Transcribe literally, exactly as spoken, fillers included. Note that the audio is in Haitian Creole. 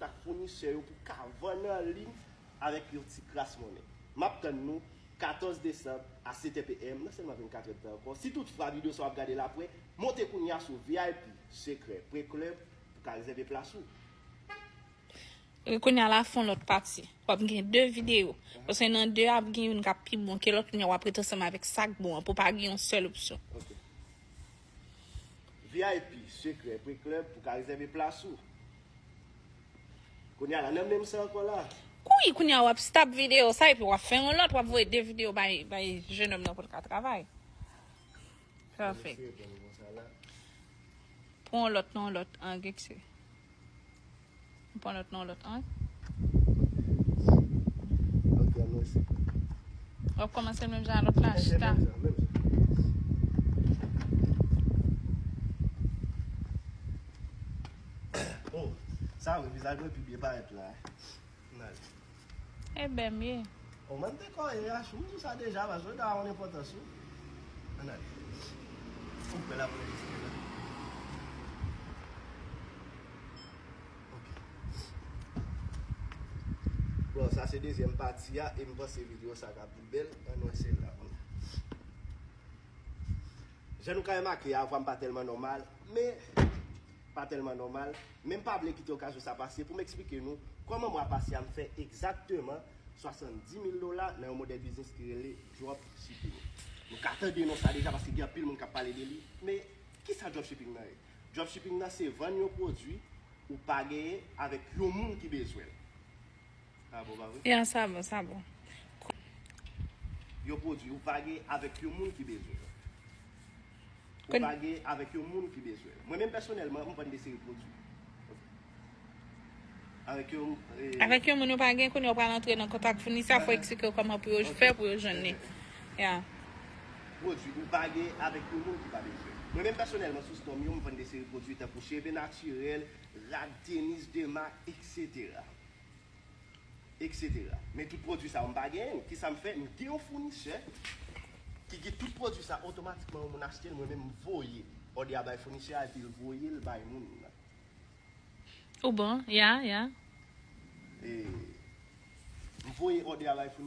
ak founisè yo pou ka vann an liy avèk yon ti kras monnen. M ap tann nou katòz desanm a sèt è p m nan sèlman vennkat èdtan ankò. Si toutfwa videyo sa w ap gade l apre, monte kounye a sou V I P Sekrè Pre Club pou ka rezève plas ou. E kounye a la fè yon lòt pati. W ap gen de videyo. Paske nan de a ap gen youn k ap pi bon ke lòt, kounye a w ap ret ansanm avèk sa k bon an pou pa gen yon sèl opsyon. Ok. V I P Sekrè Pre Club pou ka rezève plas ou. Kounye a la, nan menm sa ankò la. Wi, kounye a w ap stop videyo sa epi w ap fè yon lòt, w ap voye de videyo bay, bay jennonm nan pou l ka travay. Perfect. Pran yon lòt nan yon lòt ang, ekse. Pran lòt nan lòt ang. Ok, ann wè si. W ap kòmanse menm jan a lòt la, chita. Menm jan, menm jan. Oh, sa vre, vizaj mwen pi byen parèt la. Ann ale. E bèm ye. O, mwen te kòrye a, m di w sa deja, paske w ta wè enpòtans ou. Ann ale. Ou kwè la pou enregistre la? Ok. Bon, sa se dezyèm pati a, e m panse videyo sa ka pi bèl. Ann wè sèl la kounye a. Jan nou ka remake a, vwa m pa tèlman nòmal, men pa tèlman nòmal, men m pa vle kite okazyon sa pase pou m eksplike nou kòman mwa pase a m fè egzakteman swasanndis mil dola nan yon modèl biznis ki rele dropshipping. Nou ka tande non sa deja paske gen anpil moun k ap pale de li, men kisa dropshipping nan ye? Dropshipping nan se vann yon pwodui ou pa genyen avèk yon moun ki bezwen l. Sa bon, pa vre? Ya, sa bon, sa bon. Yon pwodui ou pa gen avèk yon moun ki bezwen. Ou pa gen avèk yon moun ki bezwen. Mwen menm pèsonèlman, m vann de seri pwodui. Avèk yon. Eh, avèk yon moun ou pa gen, kounye a w pral antre nan kontak founisè, fò eksplike yo kòman pou yo fè pou yo jwenn li. Ya. Pwodui ou pa gen avèk yon moun ki pa bezwen. Mwen menm pèsonèlman, sou Storm yo, m vann de seri pwodui tankou cheve natirèl, rad, tenis, demak, eksetera. Eksetera. Men tout pwodui sa yo m pa genyen. Kisa m fè? M gen yon founisè ki gen tout pwodui sa otomatikman yon moun achte l, mwen menm m voye òdè a bay founisè a epi l voye l bay moun nan. Ou bon, ya, ya. E, m voye òdè a bay founisè.